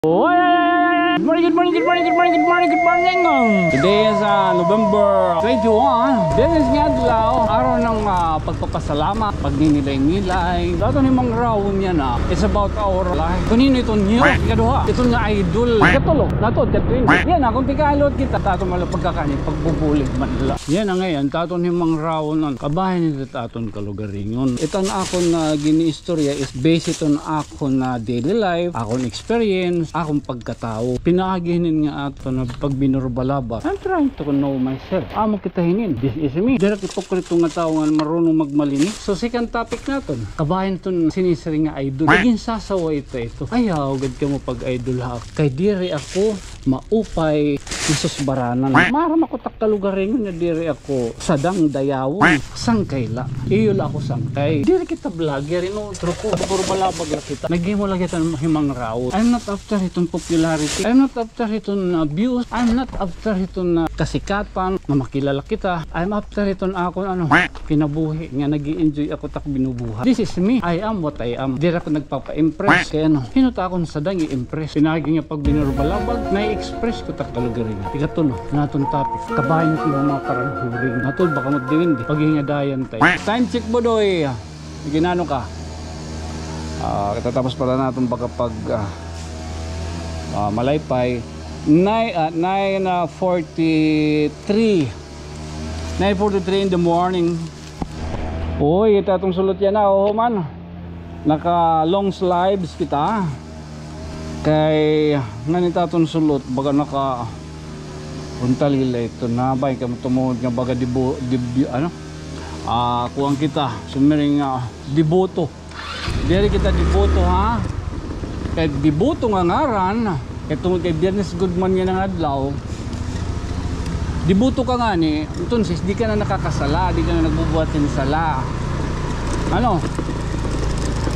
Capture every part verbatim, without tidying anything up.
Oy, oy, oy, oy, oy. Good morning, good morning, good morning, good morning, good morning, good morning. Today is, ah, November twenty-one. Dinhi nga adlaw, araw ng, ah, pagpapasalamat, pagninilay-nilay. Dato ni Mang Raon yana, ah. It's about our life. Kun hin-o iton niyo, ikaduha, iton nga idol. Ikatulo, nato, ika-twenty. Yana, kun tikahilot kita, dato man la pagkakaani, pagbubulig man la. Yana ngay-an, dato ni Mang Raon, kabahin nito aton kalugaringon. Iton akon nga giniistorya is based iton akon nga daily life, akon experience, akon pagkatawo. Pinaagi hinin nga aton nga pagbinurubalabag. I'm trying to know myself. Amo kita hinin. This is me. Diri ak ipokrito nga tawo nga marunong magmalinis. So, second topic naton. Kabahin iton sinisiring nga idol. Nagin sasawa ito, ito. Ayaw gad kamo pag-idol ha. Kay diri ako maupay, masusbaranan. Maaram ako tak kalugaringon nga diri ako sadang dayawon. Sangkay la. Iyo la ako sangkay. Diri kita vlogger, inutro ko. Puro balabag la kita. Naghimo la kita hin Mang Raon. I'm not after hiton popularity. I'm not after hiton, uh, views. I'm not after hiton, uh, kasikatan, nga makilala kita. I'm after hiton akon, ano, kinabuhi nga nag-i-enjoy ako tak binubuhat. This is me. I am what I am. Diri ako nagpapa-impress. Kay ano, hin-o ta akon sadang i-impress? Pinaagi nga pagbinurubalabag, na-express ko tak kalugaringon. Ikatulo, naton topic. Kabahin naton mga parang huring. Naton, baka magdiwindi. Paghingadayan tayo. Time check, Bodoy. Ginano ka? Ah, katatapos pala naton baga pag, ah, ah, malaypay. Nine, ah, nine, ah, forty-three. Nine forty-three in the morning. Uy, ito atong sulot yana, oo man. Naka long sleeves kita. Kay, nganhi ta aton sulot, baga naka, untalila ito na, bay, kamo tumuod nga baga dibu-, dibu-, ano? Ah, kuan kita, sumiring nga, deboto. Diri kita deboto, ha? Kay deboto nga ngaran, kay tungod kay Biyernes gud man yana nga adlaw, deboto ka ngani, entonces di ka na nakakasala, di ka na nagbubuhat hin sala. Ano?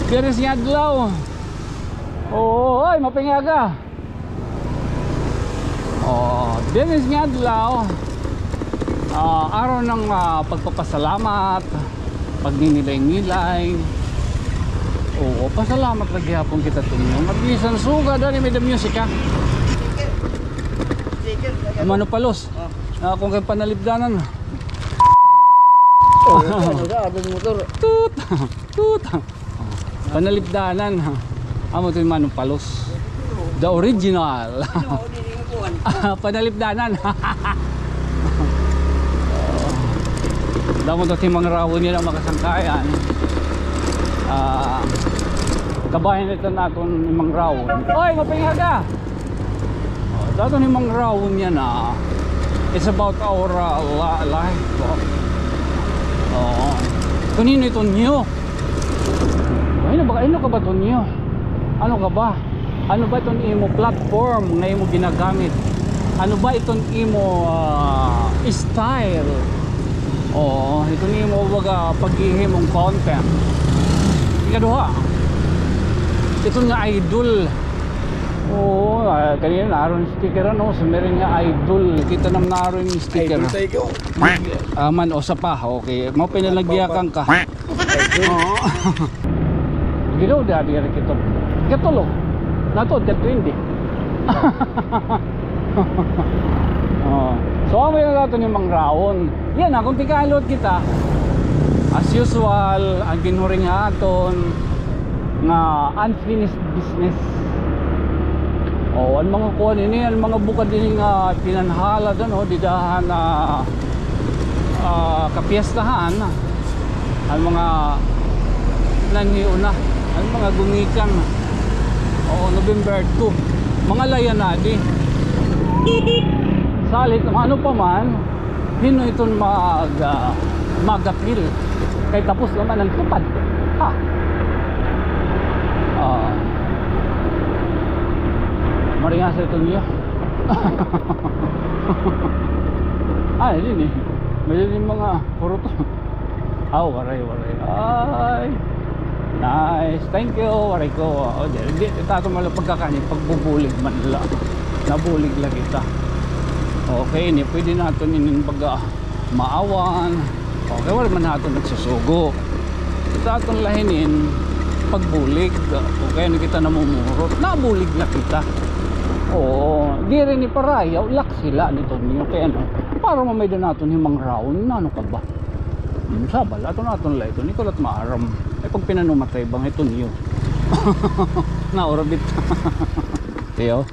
Biyernes nga adlaw. Oo, ay, mapingaga. Oh, dinhi nga adlaw, ah, araw ng, ah, pagpapasalamat, pagninilay-nilay. Oo, pasalamat la gihapon kita tunyo. Nga bisan sugad, ano, may the music, ha? Sticker. Sticker. Mano palos? Oh. Ah, kung kay panalipdanan. Oh, ano ka? Abang motor. Tut! Tut! Panalipdanan, ha? Amo ito yung Manong Palos. The original. Panalipdanan. Damo to si Mang Rawon nila makasangkayan. Ah, kabahin ito naton ni Mang Rawon. Oy, mapinga ka! Oh, dato ni Mang Rawon yana, ah. It's about our, uh, la-, life, oh. Oo. Kun hin-o iton niyo? Ay, ano ba, ano ka ba iton niyo? Ano ka ba? Ano ba iton imo platform nga imo ginagamit? Ano ba iton imo, ah, style? Oo, iton imo baga paghihimong content. Ikaduha, iton nga idol. Oo, ah, kanina naaron sticker, ano, sumiring nga idol. Kita nam naaron sticker. Idol tayo. Ah, man, usa pa. Okay. Mao pa, nalagyakan ka. Idol. Oo. Ginaw, di, di, di, kito. Katulo. Nato, ika-twenty. Oh. So, amo yana naton ni Mang Rawon. Yana, kun tikahilot kita, as usual, an ginhuring ha aton nga unfinished business. O, an mga kuan ini, an mga bukad ini nga pinanhalad, ano, dida han, ah, ah, kapiestahan, an mga nanhiuna, an mga gumikan, o, November two, mga layan na di. Salit, ano pa man, hin-o iton mag-, ah, mag-appeal? Kay tapos naman an TUPAD. Ha? Ah. Maringas ito niya. Ah, ini ni. May mga kurot. Aw, waray, waray. Ay. Nice. Thank you. Waray ko. O, di, di, ito aton man la pagkakaani, pagbubulig man la. Nabulig la kita. Okay, ini, pwede naton inin baga maawan. Okay, waray man naton nagsusugo. Ito aton la hinin, pagbulig. Okay, ano kita namumurot. Nabulig la kita. Oo, diri ni parayaw, laksi la ni Tonyo. Kay ano, para mamayda naton himangrawon, ano ka ba? Hmm, sabal, aton-aton la iton, ikaw la't maaram. Ay, pag pinanumatay, bangay Tonyo. Naurabit. Tiyo.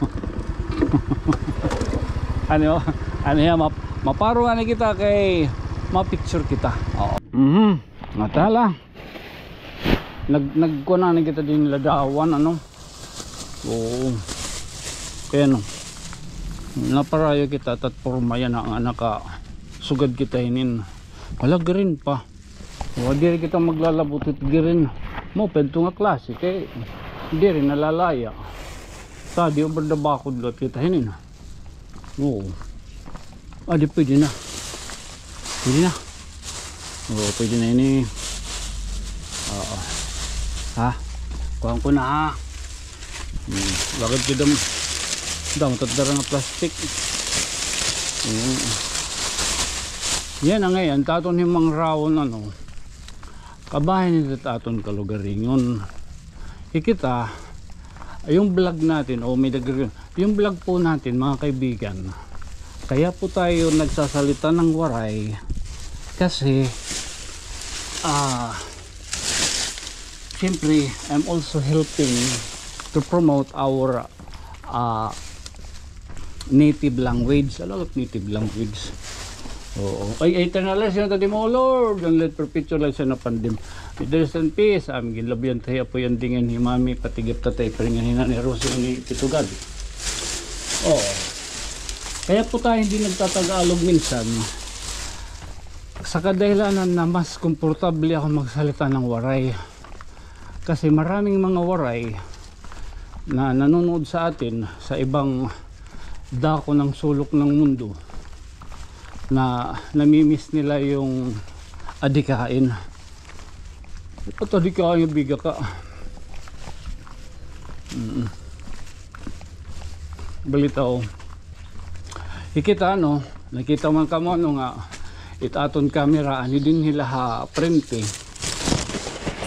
Ano, ano yan, map-, maparo nga ni kita kay ma-picture kita. Oo. Mhm. Matala. Nag-, nagkuan na kita dinhi Ladawan, ano? Oo. Kay ano, naparayo kita, tat porma yana nga nakasugad kita hinin. Hala, girin pa. O, diri kita maglalabot hit girin. Maupay adto nga klase, kay diri nalalaya. Sa di over the bakod liwat kita hinin. Oo. Ah, di pwede na. Pwede na. Oo, pwede na ini. Oo. Ha? Kuhaan ko na, ha? Hmm. Bakit kita mo? Damo, tatdara nga plastic. Hmm. Yana ngay-an, it aton himangrawon, ano. Kabahin hit aton kalugaringon. Kikita, yung vlog natin, o may nagre-, yung vlog po natin, mga kaibigan, kaya po tayo nagsasalita ng Waray kasi, ah, siyempre, I'm also helping to promote our ah, native language. Ano it native language? Oo. Ay, ay, eternal life siya na tadi mo, Lord. Ang let perpetual life siya na pandim. May rest in peace. Am, ginlabihan tayo po yan dingin ni Mami, patigip tatay, paringan hinan ni Rose ni Tito God. Oo. Kaya po tayo hindi nagtatagalog minsan. Sa kadahilanan na mas komportable ako magsalita ng Waray. Kasi maraming mga Waray na nanonood sa atin sa ibang dako ng sulok ng mundo na namimiss nila yung adikain. Ito adikain nga biga ka. Mm. Balitaw. Ikita, no? Nakita man kamo, ano, nga it aton camera, ani dinhi la ha prente.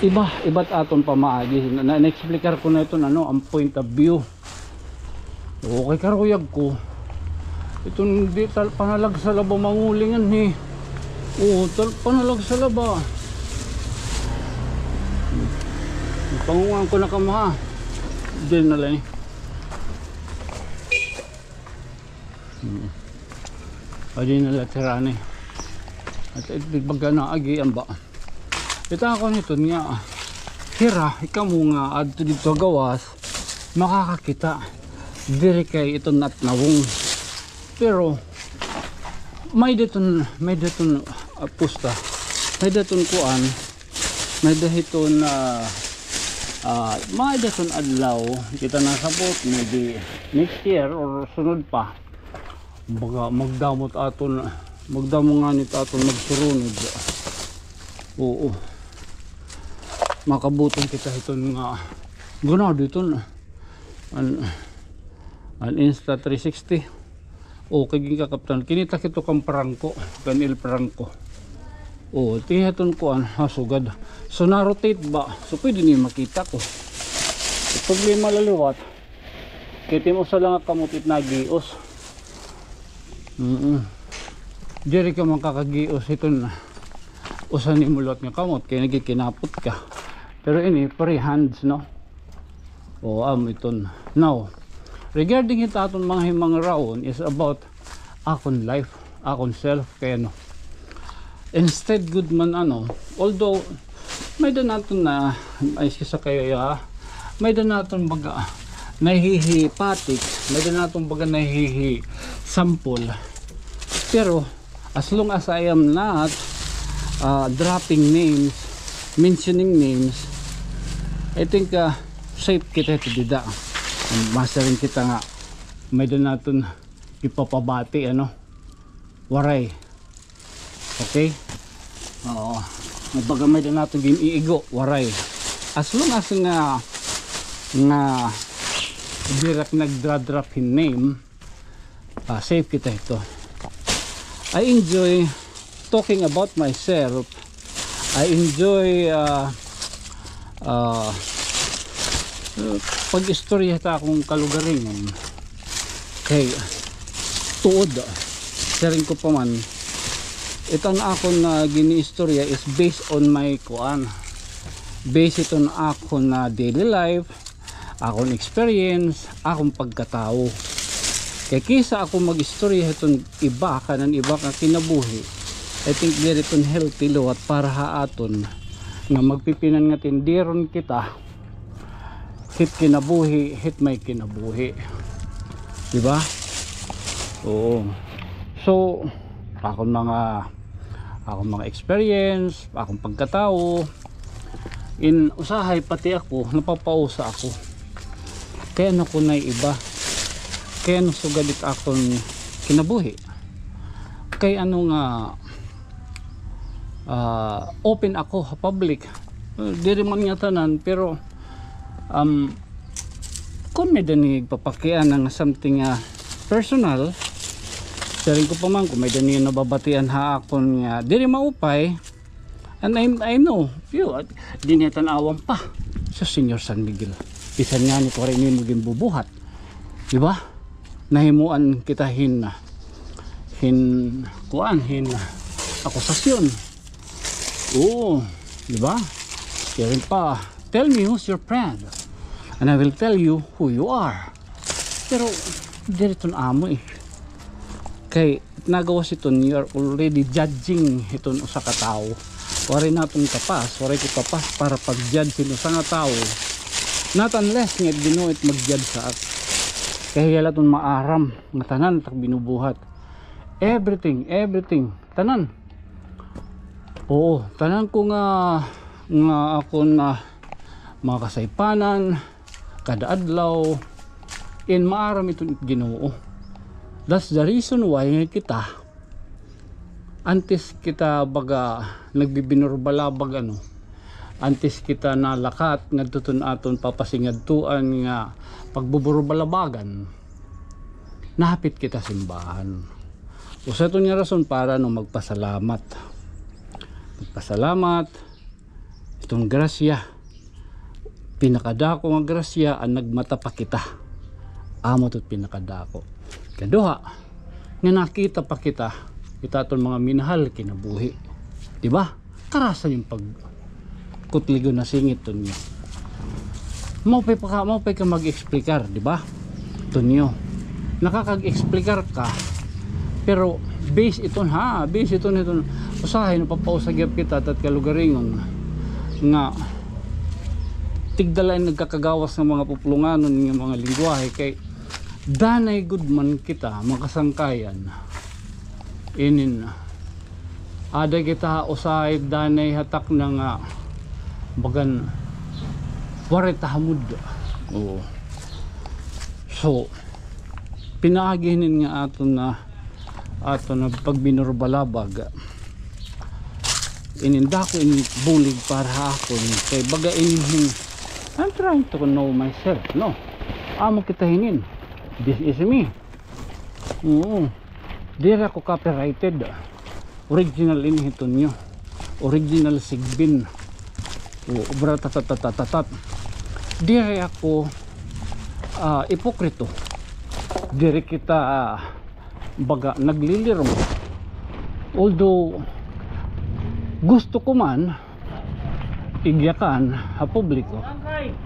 Iba, iba it aton pamaagi. Na, na-explicar ko na iton, ano, ang point of view. Okay, karuyag ko. Iton di tal-, panalagsa la ba mangulingan, he. Oo, tal-, panalagsa la ba. Pangungan ko na kamo, ha. Diyan na lang, eh. Hmm. Adi na la tirani. At, eh, di baga na agi an ba. Kita ko niton nga, hira, ikaw mo nga adto dito gawas, makakakita. Diri kay iton at nawong. Pero, may diton, may diton, ah, pusta. May diton kuan. May-ada hiton, ah, ah, may-ada hiton adlaw, kita nasabot, maybe next year or sunod pa. Baga magdamo it aton, magdamo ngani it aton magsurunod. Oo. Makabuton kita hiton nga, ganado hiton. An, an Insta three sixty. O, kay ginkakaptan. Kinita kito kan Franco, kan El Franco. O, tihaton kuan, ha, sugad. So, na-rotate ba? So, pwede niyo makita ko. Problema la liwat. Kay it im usa la nga kamot it nagios. Mm-mm. Diri ka makakagios hiton usa nimo liwat nga kamot kay nagikinapot ka. Pero ini, free hands, no? O, am iton. Now, regarding hit aton mga himangrawon is about akon life, akon self, kay ano. Instead gud man, ano, although, may-ada naton na, ay, excuse kayo, ya, may-ada naton baga, nahihipatik, may-ada naton baga nahihisampol. Pero, as long as I am not, ah, dropping names, mentioning names, I think, ah, safe kita hito dida. Masiring kita nga, may-ada naton ipapabati, ano, Waray. Okay? Oo. Baga may-ada naton gin-iigo, Waray. As long as nga, nga diri ak nagdra-drop hin name, ah, safe kita hito. I enjoy talking about myself. I enjoy, ah, ah, pag-istorya hit akon kalugaringon. Kay tuod, siring ko pa man, iton akon nga giniistorya is based on my kuan, based iton akon nga daily life, akon experience, akon pagkatawo. Kay kisa ako mag-istorya hiton iba, kanan iba nga kinabuhi, I think diri iton healthy liwat para ha aton nga magpipinan nga tindiron kita hit kinabuhi, hit may kinabuhi. Di ba? Oo. So, akon mga, akon mga experience, akon pagkatawo, in usahay pati ako, napapausa ako. Kay ano ko na iba? Kay ano sugad it akon kinabuhi? Kay ano nga, ah, open ako ha public. Eh, diri man nga tanan, pero, um, kung may-ada ni papakiana nga something nga personal, siring ko pa man, kung may-ada ni nababatian ha akon nga diri maupay, and I, I know, yo, di niya tan-awan pa. So, Señor San Miguel, bisan ngani waray nimo ginbubuhat, di ba? Nahimuan kita hin, hin, kuan, hin akusasyon. Oo, di ba? Siring pa, "Tell me who's your friend, and I will tell you who you are." Pero diri iton amo, eh. Kay nagawas iton, you are already judging iton usa ka tawo. Waray naton kapas, waray ko kapas para pag-judge hin usa nga tawo. Not unless nga it Ginoo it mag-judge ha ak. Kay hiya la iton maaram nga tanan it ak binubuhat. Everything, everything, tanan. Oo, tanan ko nga, nga akon, ah, mga kasaypanan, kada adlaw, in maaram iton it Ginoo. That's the reason why nga kita, antes kita baga nagbibinurbalabag, ano, antes kita nalakat ngadto iton aton papasingadtuan nga pagbuburbalabagan, nahapit kita simbahan. Usa iton nga rason para, ano, magpasalamat. Magpasalamat. Iton grasya, pinakadako nga grasya, an nagmata pa kita. Amo iton pinakadako. Kaduha, nga nakita pa kita, kita iton mga minahal kinabuhi. Di ba? Karasa yung pagkutligon na singit iton niya. Maupay pa ka, maupay ka mag-explicar, di ba? Tonyo. Nakakag-explicar ka, pero base iton, ha, base iton, iton, usahay napapausa gihap kita, tat kalugaringon, nga tigda la in nagkakagawas nga mga puplonganon nga mga lengguwahe, kay danay gud man kita makasangkayan inin. Ada kita usahay danay ha takna nga bagan waray ta hamod. Oo. So, pinaagi hinin nga aton na, aton na pagbinurbalabag, inin dako inin bulig para ha akon. Kay baga inin hin, I'm trying to know myself, no? Amo kita hinin. This is me. Oo. Diri ako copyrighted. Original ini hi Tonyo. Original Sigbin. Oo, obra tatatatatat. Diri ako, ah, ipokrito. Diri kita, ah, baga naglilirong. Although, gusto ko man, igyakan ha publiko.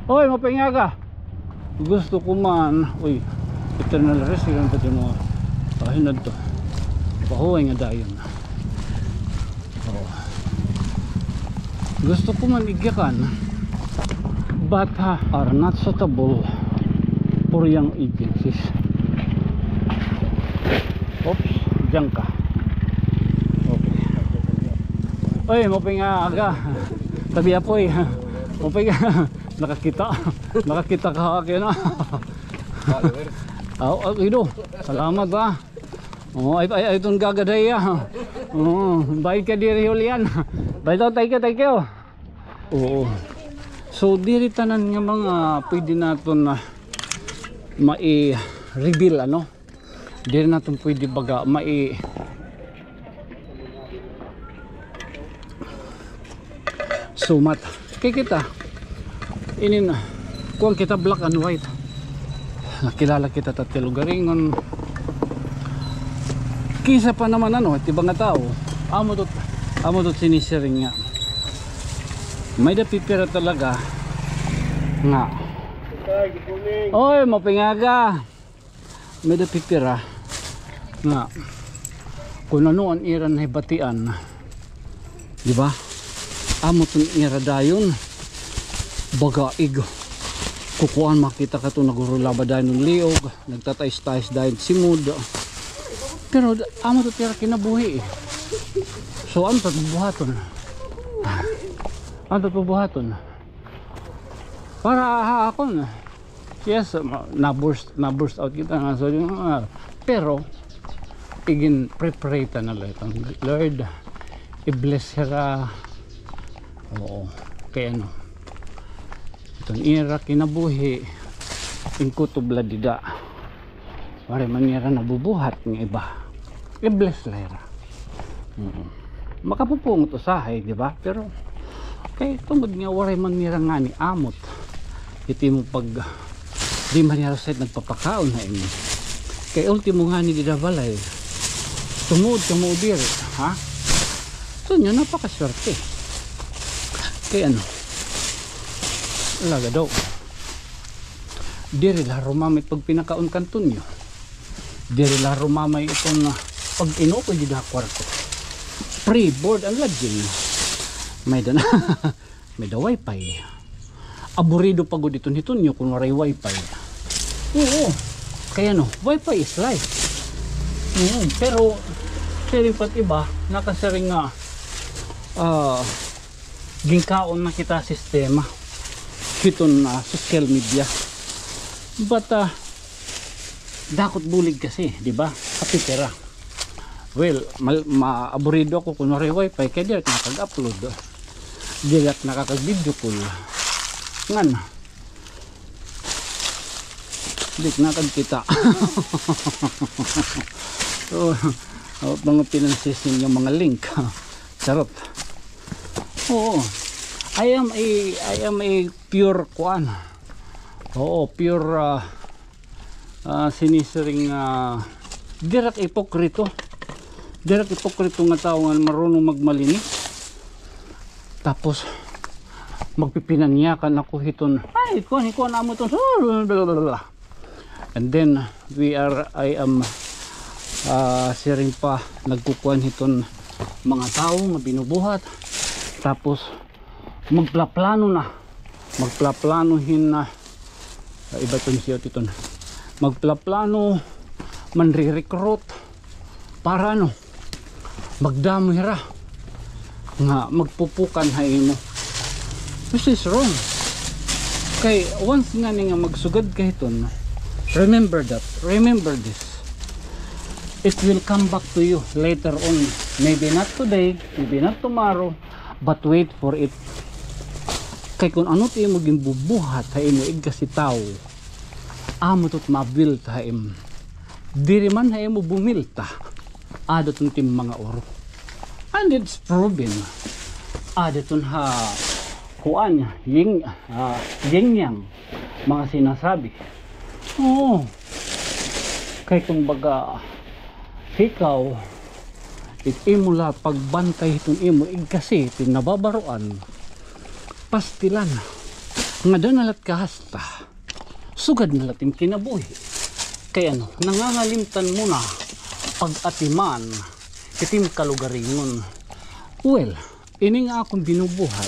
Oy, maupay nga aga. Gusto ko man, uy, eternal rest, ilan pa dyan mo? Pahinad to. Pahuway nga dayon. Oh. Gusto ko man igyakan, but, ha, are not suitable for young agencies. Oops, diyan ka. Okay. Oy, maupay nga aga. Tabi apoy. Maupay nga. Nakakita. Nakakita ka ha akin, ah. Followers. Aw, aw, ido. Salamat, ah. Oh, ay, ay, ay, iton gagaday, ah. Oh, bayad ka diri, Julian. Bayad, thank you, thank you. Oo. So, diri tanan nga mga pwede naton na mai-reveal, ano? Diri naton pwede baga mai-, sumat. Kay kita, inin, kuwan kita black and white. Nakilala kita ta tilugaringon. Kisa pa naman, ano, it iba nga tawo. Amo tot, amo tot sinisiring nga may-ada pipira talaga nga. Oy, mapingaga. May-ada pipira nga kun ano an ira nahibatian, di ba? Amo ton ira dayon. Baga ig kukuan, makita ka to, nagurulaba dayon hin liog, nagtatais-tais dayon simud. Pero amo to it ira kinabuhi, eh. So, ano ta bubuhaton? Ano ta bubuhaton? Para ha akon, yes, ma-, na-burst, na-burst out kita nga, so, yung, ah, pero, igin-pray-pray ta na la iton, Lord, i-bless hira. Oo, kay ano, iton ira kinabuhi, in kutob la dida. Waray man nira nabubuhat nga iba. I-bless la hira. Mm. Makapupungot usahay, di ba? Pero kay tungod nga waray man nira ngani amot, it imo pag, di man nira usahay nagpapakaon ha imo. Kay ultimo ngani dida balay, tumuod kamo diri, ha? So, niya, napakaswerte. Kay ano, alaga daw. Diri la rumamay pagpinakaon kan Tonyo. Diri la rumamay iton, ah, pag-inukoy dida ha kwarto. Free board and lodging. May-ada na. May-ada wifi. Aburido pa gud iton hi Tonyo kun waray wifi. Oo. Kay ano, wifi is life. Oo, pero, pero it iba, nakasiring nga, ah, ginkaon na kita sistema hiton, ah, social media. But, ah, dako it bulig kasi, di ba? Kapipira. Well, mal-, maaburido ako kun waray wifi, kay diri ak nakag-upload. Diri ak nakakag-video call. Ngan. Di ak nakagkita. Oh, oh, mga pinansisin yung mga link. Charot. Oo. I am a, I am a pure kuan. Oo, pure, ah, ah, sinisiring, ah, diri ak ipokrito. Diri ak ipokrito nga tawo nga marunong magmalinis. Tapos, magpipinanyakan ako hiton, ay, kuan, kuan, amo ton. And then, we are, I am, ah, siring pa, nagkukuan hiton mga tawo nga binubuhat. Tapos, magplaplano na. Magplaplano hin, ah, iba ton siyo titon. Magplaplano, manre-recruit. Para ano? Magdamo hira nga magpupukan ha imo. This is wrong. Kay once ngani nga magsugad ka hiton, remember that. Remember this. It will come back to you later on. Maybe not today, maybe not tomorrow, but wait for it. Kay kun ano it imo ginbubuhat ha imo igkasi tawo, amo it mabuwelta ha imo. Diri man ha imo bumilta, ada ton tim mga oro. And it's proven. Ada ton ha kuan, yin, ah, yin yang mga sinasabi. Oo. Kay kumbaga, ikaw, it imo la pagbantay hiton imo igkasi, it nababaroan, pastilan. Ngada na la it kahasta. Sugad na la it im kinabuhi. Kay ano, nangangalimtan mo na pag-atiman it im kalugaringon. Well, ini nga akon binubuhat,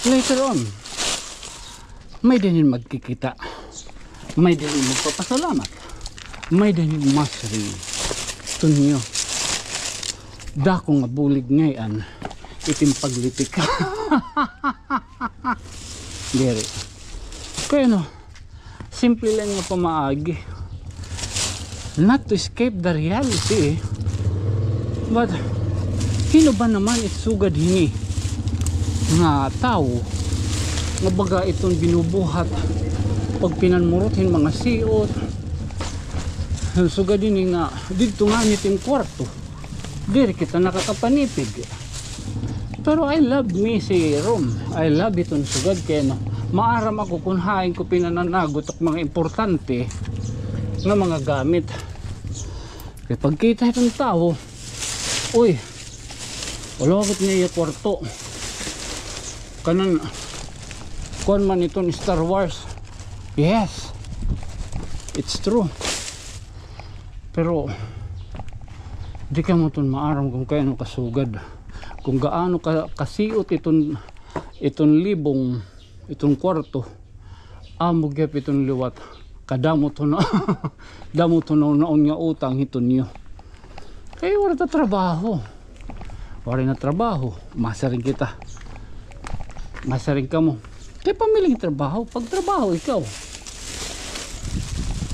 later on, may-ada hin magkikita. May-ada hin magpapasalamat. May-ada hin masiring, Tonyo, dako nga bulig ngay-an it im paglitik. Diri. Kay ano, simple la nga pamaagi. Not to escape the reality, eh. But hin-o ba naman it sugad hini nga tawo nga baga iton binubuhat pagpinanmurot hin mga siot? Sugad hini nga didto ngani it im kwarto. Diri kita nakakapanipig. Pero I love me si Rom. I love iton sugad kay ano, Maaram ako kon hain ko pinananagot ak mga importante nga mga gamit. Kay pagkita hiton tawo, uy, wala gud niya iya kwarto. Kanan, kuan man iton Star Wars. Yes, it's true. Pero di kamo ton maaram kon kay ano kasugad, kon gaano ka, kasiot iton, iton libong, iton kwarto. Amo gihap iton liwat. Kadamo ton, damo ton naon nga utang hiton iyo. Kay wara ta trabaho. Waray na trabaho, masiring kita. Masiring kamo. Kay pamiling trabaho, pagtrabaho ikaw.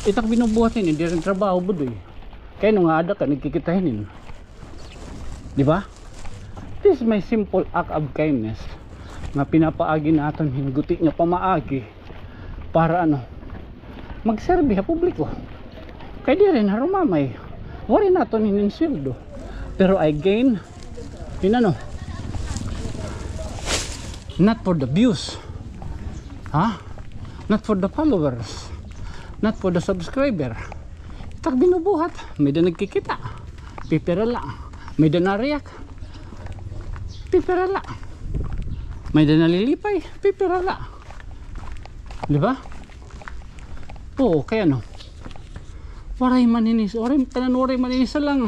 Itak binubuhat ini, diri trabaho, budoy. Kay ano nga ada ka nagkikita hinin. Di ba? This is my simple act of kindness nga pinapaagi naton hin guti nga pamaagi para ano, magserbi ha publiko. Kay diri na harumamay. Waray naton hinin sweldo. Pero I gain hin ano, not for the views. Ha? Not for the followers. Not for the subscriber. Itak binubuhat, may-ada nagkikita. Pipira la. May-ada na-react. Pipira la. May-ada nalilipay. Pipira la. Di ba? Oo, kay ano? Waray man ini, waray, kanan waray man ini sa lang.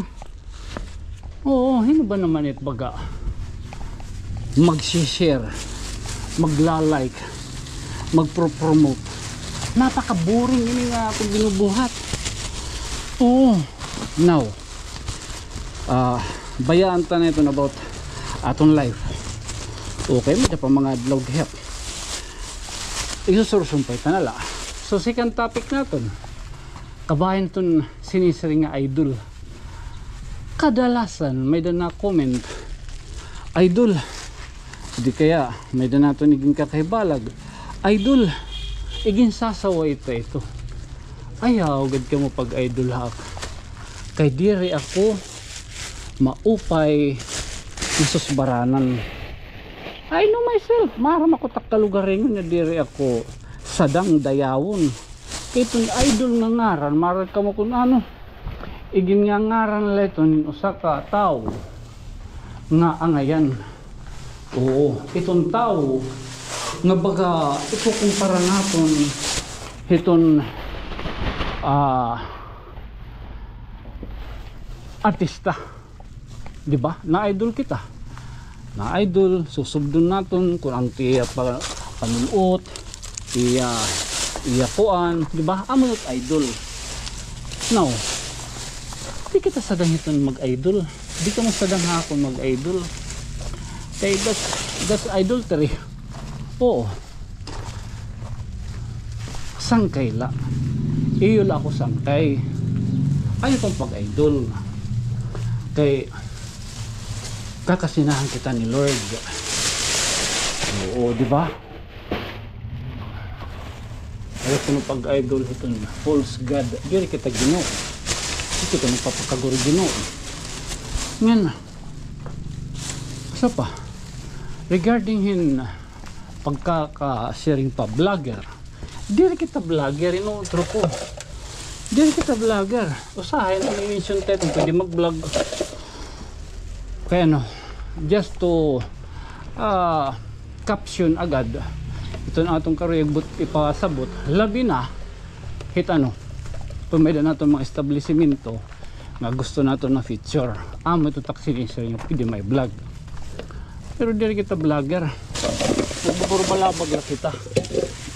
Oo, hin-o ba naman it baga mag-share, magla-like, magpro-promote? Napaka-boring ini nga akon binubuhat. Oo. Now, ah, bayaan ta na iton about aton life. Okay, may-ada pa mga adlaw gihap. Isusursumpay ta na la. So, second topic naton. Kabahin ton sinisiring nga idol. Kadalasan, may-ada na-comment, "Idol." Di kaya, may-ada naton iginkakahibalag, "Idol, iginsasaway ta ito." Ayaw gad kamo pag-idol ha ak. Kay diri ako maupay nga susbaranan. I know myself, maaram ako tak kalugaringon nga diri ako sadang dayawon. Kay iton idol nga ngaran, maaram kamo kon ano. Iginngangaran la iton hin usa ka tawo nga angayan. Oo, iton tawo nga baga ikukumpara naton hiton, ah, artista. Di ba? Na-idol kita. Na-idol, susubdon naton kon ano it iya pa-, panul-ot, iya, iya kuan, di ba? Amo it idol. Now, di kita sadang hiton mag-idol. Di kamo sadang ha akon mag-idol. Kay that's, that's idolatry. Oo. Sangkay la. Iyo la ako sangkay. Ayaw kon pag-idol. Kay kakasinahan kita ni Lord. Oo, di ba? Ayaw kuno pag-idol hiton false god. Diri kita Ginoo. Diri kita magpapakaguro Ginoo. Ngan, usa pa, regarding hin pagkakasiring pa vlogger. Diri kita vlogger, inutro ko. Diri kita vlogger. Usahay na may mention tayo kung pwede mag-vlog. Kay ano, just to, ah, caption agad iton aton karuyag but ipasabot. Labi na, hit ano, kon may-ada naton mga establisimento nga gusto naton na-feature. Amo ito tak sinisiring nga pwede may vlog. Pero diri kita vlogger. Nagbuburubalabag la kita.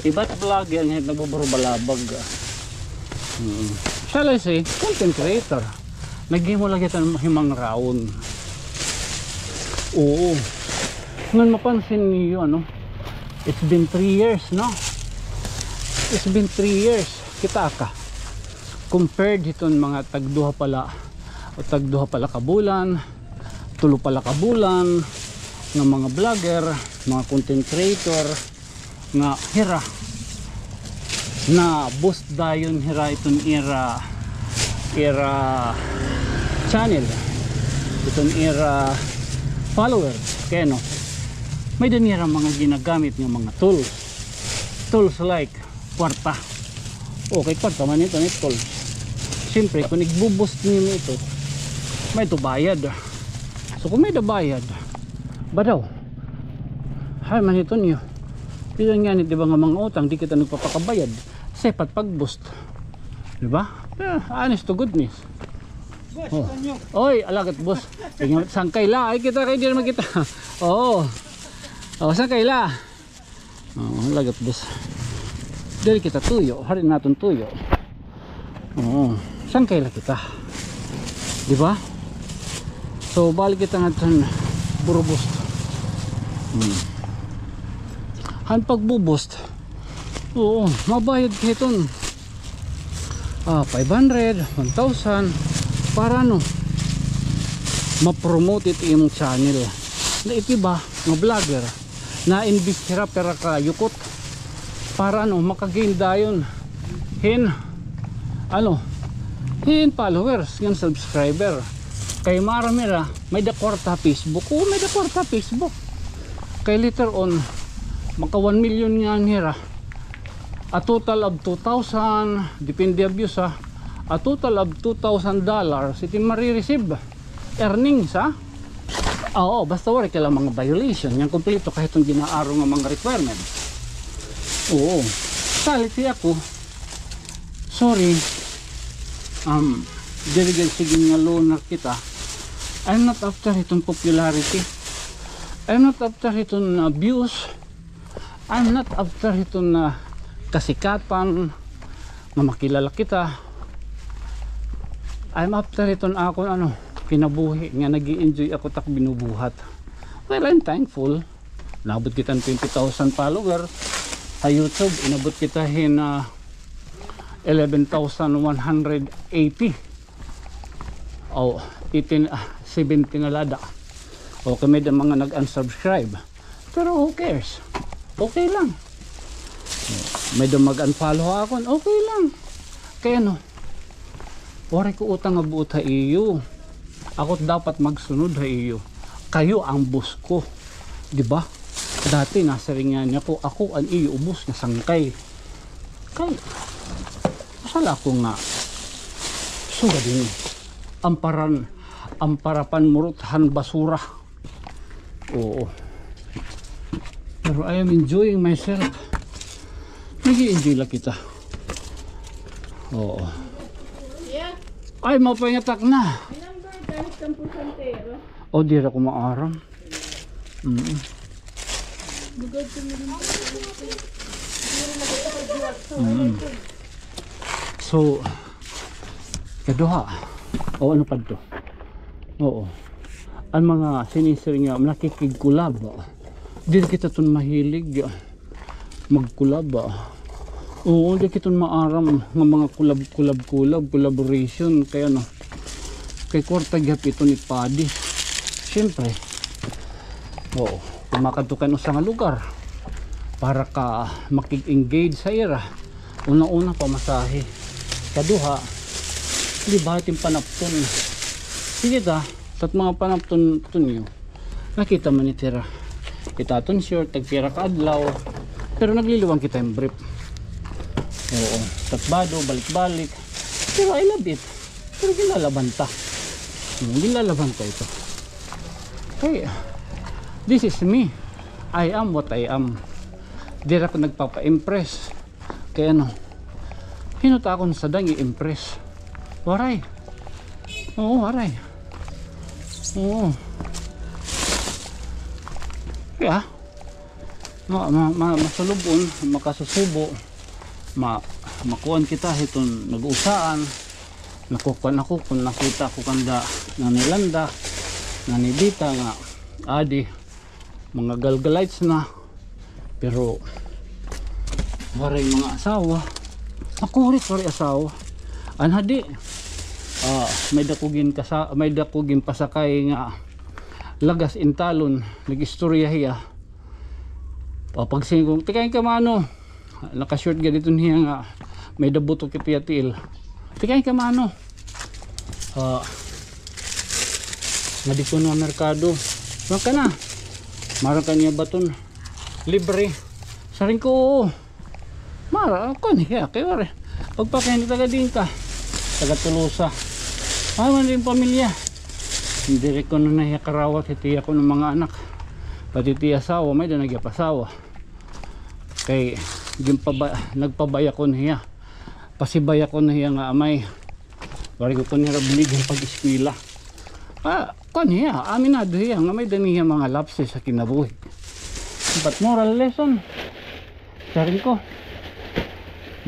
Iba it vlogger nga nagbuburubalabag. Hmm. Shall I say, content creator. Naghimo la kita hin mga raon. Oo. Ngan mapansin niyo, ano? It's been three years, no? It's been three years. Kita ka. Compared hiton mga tagduha pa la, o tagduha pa la ka bulan, tulo pa la ka bulan, nga mga vlogger, mga content creator, nga hira, na-boost dayon hira iton ira, ira channel, iton ira followers. Kay ano, may-ada nira mga ginagamit nga mga tools. Tools like kwarta. Okay, kwarta man ito ni tools. Siyempre, kung igbo-boost niyo ito, may-ada bayad. So, kung may-ada bayad, badaw, hay man ito niyo. Kita nga ni, di ba, nga mga utang, di kita nagpapakabayad. Safe it pag-boost. Di ba? Eh, honest to goodness. Oh. Oy, alagad, boss. Tingnan, sangkay la. Ay, kita kay di naman kita. Oo. Oh, sangkay la. Oo, lagat, boss. Diri kita tuyo, hari naton tuyo. Oo, sangkay la kita. Di ba? So, balik kita ngadton buro-boost. Hmm. Han pagbo-boost. Oo, mabayad ka hiton, ah, five hundred, one thousand, para, ano, ma-promote it imo channel. Na it iba nga vlogger, na-invest hira pira ka yukot para, ano, maka-gain dayon hin, ano, hin followers, ngan subscriber. Kay maaram hira, may-ada kwarta Facebook. Oo, may-ada kwarta Facebook. Kay later on, maka one million ngani hira. A total of two thousand, depende ha views, ha. A total of two thousand dollars, it im mare-receive. Earnings, ha? Oo, basta waray ka la mga violation. Ngan kumpleto ka hiton gin-aaro nga mga requirements. Oo. Salit hi ako. Sorry. Um, diri gad sige nga loner kita. I'm not after hiton popularity. I'm not after hiton, uh, views. I'm not after hiton, ah, kasikatan, nga makilala kita. I'm after hiton akon, ano, kinabuhi nga nag-i-enjoy ako tak binubuhat. Well, I'm thankful. Naabot kita hin twenty thousand followers. Ha YouTube, inabot kita hin, ah, eleven thousand one hundred eighty. O, eighteen, ah, seventy na la ada. Okay, may-ada mga nag-unsubscribe. Pero who cares? Okay lang. May-ada mag-unfollow ha akon, okay lang. Kay ano, waray ko utang nga buot ha iyo. Ako dapat magsunod ha iyo. Kayo ang boss ko. Di ba? Dati nasiring ngani ako, ako an iyo ubos nga sangkay. Kay, usa la ako nga sugad ini. Amparan, ampara panmurot han basura. Oo. Pero I am enjoying myself. Nag-i-enjoy la kita. Oo. Ay, mapaingatak na. O, diri ko maaram. Mm. Mm. So, kaduha. O, ano pa ito? Oo. An mga sinisiring nga nakikig-collab. Diri kita iton mahilig mag-collab, ah. Oo, di kita iton maaram nga mga collab, collab, collab, collaboration. Kay ano, kay kwarta gihap iton ipadi. Siyempre. Oo, kung makadto ka hin usa nga lugar para ka makig-engage ha ira, una-una, pamasahe. Kaduha, di ba, it im panapton. Sige ta, it mga panapton, ton iyo. Nakita man it hira. Kita aton short, tagpira ka adlaw. Pero nagliliwan kita hin brief. Oo. Tatbado, balik-balik. Pero I love it. Pero ginlalaban ta. Hmm, ginlalaban ta ito. Kay, this is me. I am what I am. Diri ako nagpapa-impress. Kay ano, hin-o ta akon sadang i-impress? Waray. Oo, waray. Oo. Kaya, ma, ma, ma, masulub-on, makasusubo, ma, makuan kita hiton nag-usaan, nakukuan ako kon nakita ko kanda Nanay Landa, Nanay Dita nga adi, mga galgalites na. Pero waray mga asawa. Ako hit waray asawa. An hadi, ah, may-ada ko ginkasa-, may-ada ko ginpasakay nga lagas in talon, nag-istorya hiya. Papagsingon ko, "Tikang ka, mano." Naka-short gad iton hiya nga may-ada butok it iya tiil. "Tikang ka, mano." Ah, nga didto nga merkado. Maaram ka na. Maaram ka niya baton. Libre. Siring ko, "Oo." Mara, kuan hiya, kay waray. Pagpakain, taga diin ka? Taga Tolosa. Ah, man din pamilya. Diri ko na hiya karawat, hi tiya ko nga mga anak. Pati tiya asawa, may-ada na gyapasawa. Kay, ginpaba-, nagpabay-an ko na hiya. Pasibay-an ko na hiya nga amay. Waray ko kuno hiya buligan pag-eskwela. Ah, kuan hiya, aminado hiya nga may-ada na hiya mga lapses ha kinabuhi. But moral lesson, siring ko,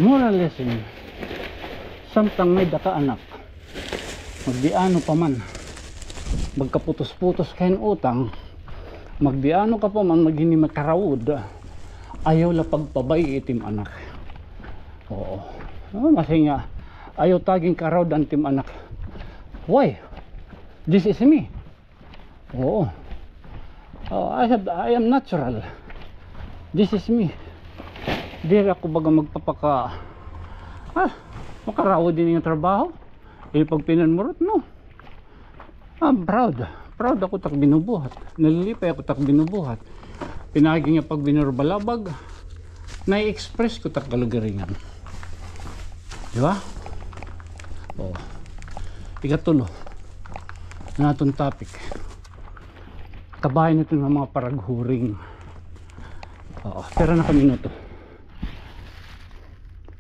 moral lesson, samtang may-ada ka anak, magdiano pa man, magkaputos-putos ka hin utang, magdiano ka pa man, maghini makarawod, ayaw la pagpabay-i it im anak. Oo. Ah, masi nga, ayaw ta ginkarawod an it im anak. Why? This is me. Oo. Oh, I have, I am natural. This is me. Diri ako baga magpapaka-, ah, makarawod dinhi nga trabaho. Ini pagpinanmurot, no? I'm proud. Proud ako tak binubuhat. Nalilipay ako tak binubuhat. Pinaagi nga pagbinurubalabag, na-express ko tak kalugaringan. Di ba? Oh. Ikatulo. An aton topic. Kabahin naton nga mga paraghuring. Oo. Pira na ka minuto?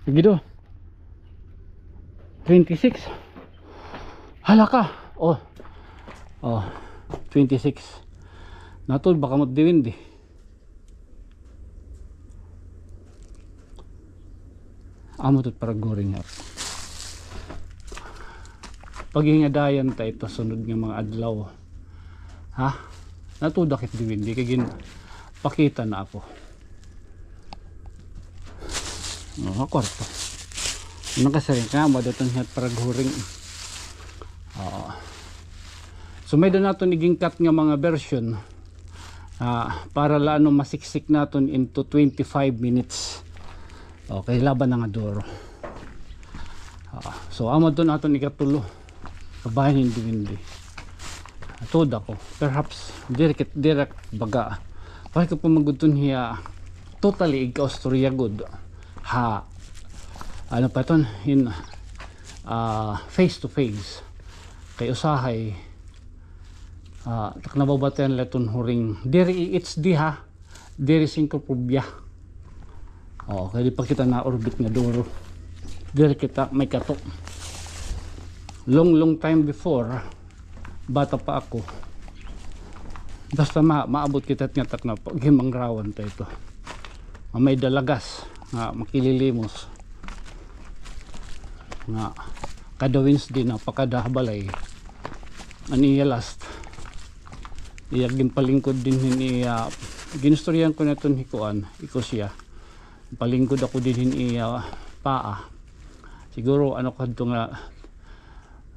Sige do. Twenty-six. Hala ka. Oh. Oh. Twenty-six. Natuod ba kamo it diwindi? Amo ito it paraghuring nga. Paghingadayan ta ito sunod nga mga adlaw. Ha? Natuod ak it diwindi kay ginpakita na ako. Oh, kwarto. Ano kasi rin ka, madaton hiya it paraghuring. Oo. So, may-ada naton igin-cut nga mga version, ah, para la ano masiksik naton into twenty-five minutes. Okay, laban na nga duro. Ah, so, amo ito an aton ikatulo. Kabahin hin duwende. Tuod ako. Perhaps, diri kit-, diri ak baga. Waray ko pa man gud ito hiya totally igkaustorya gud. Ha, ano pa iton, in, ah, face to face. Kay usahay, ah, tak nababatian la iton huring. Diri H D ha. Diri singko pubya. O, kay di pa kita naurbit nga duro. Diri kita may kato. Long, long time before, bata pa ako. Basta ma-, maabot kita nga tak na paghimangrawan ta ito. Nga may-ada lagas, nga makililimos. Nga kada Wednesday na pakada ha balay. An iya last. Iya ginpalingkod dinhi hin iya, ginistoryahan ko na iton hi kuan, hi Kusya. Palingkod ako dinhi hin iya paa. Siguro ano ko hadto nga,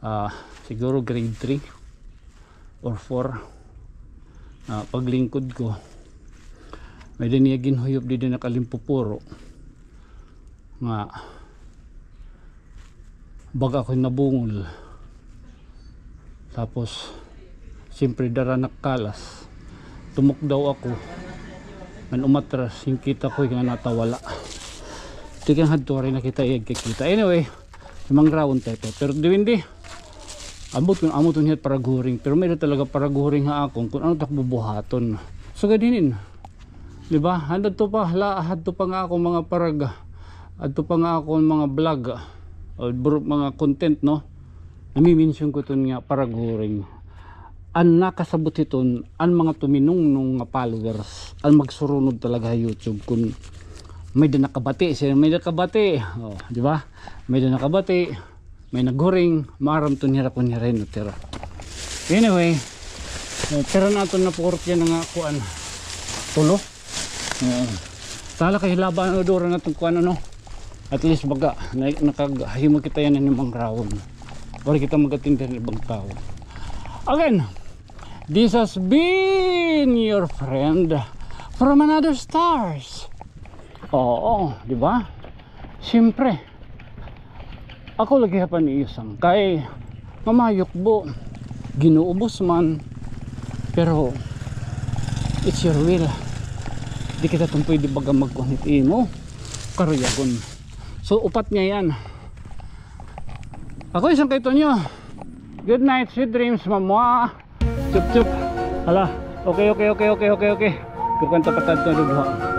ah, siguro grade three or four. Ah, paglingkod ko, may-ada niya ginhuyop didi nakalimpupuro. Nga baga ako nabungol. Tapos, siyempre, dara na kalas. Tumukdaw ako. Ngan umatras, hin kita ko nga natawala. Tikang hadto, waray na kita igkakita. Anyway, mangrawan ta ito. Pero duwende, ambot kon amo iton hiya paraghuring. Pero may-ada talaga paraghuring ha akon kon ano tak bubuhaton. Sugad hinin. Di ba? Hadto pa, la, hadto pa nga akon mga parag-, hadto pa nga akon mga vlog, o bro, mga content, no? Nami-mention ko iton nga paraghuring. An nakasabot hiton, an mga tuminungnong nga followers, an magsurunod talaga ha YouTube kon may-ada nakabati, siya may-ada nakabati. O, di ba? May-ada nakabati. May naghuring, maaram iton hira kon hira hin natira. Anyway, eh, pira na aton napurot yana nga kuan. Tulo. Oo. Tala kay hilaba na dura na iton kuan, ano. At least baga, na-, nakahimo kita yana hin mangrawan. Waray kita mag-attend hin ibang tawo. Again, this has been your friend from another stars. Oo, di ba? Siyempre, ako lagi ha paniisang kay mamayukbo, ginuubos man, pero it's your will. Di kita tong pwede baga magkuan hit imo. Karuyagon. So, upat niya yan. Ako isang kay Tonyo. Good night, sweet dreams, mamwa. Chup, chup. Hala. Okay, okay, okay, okay, okay, okay. Kukuan ta patad to, duduha.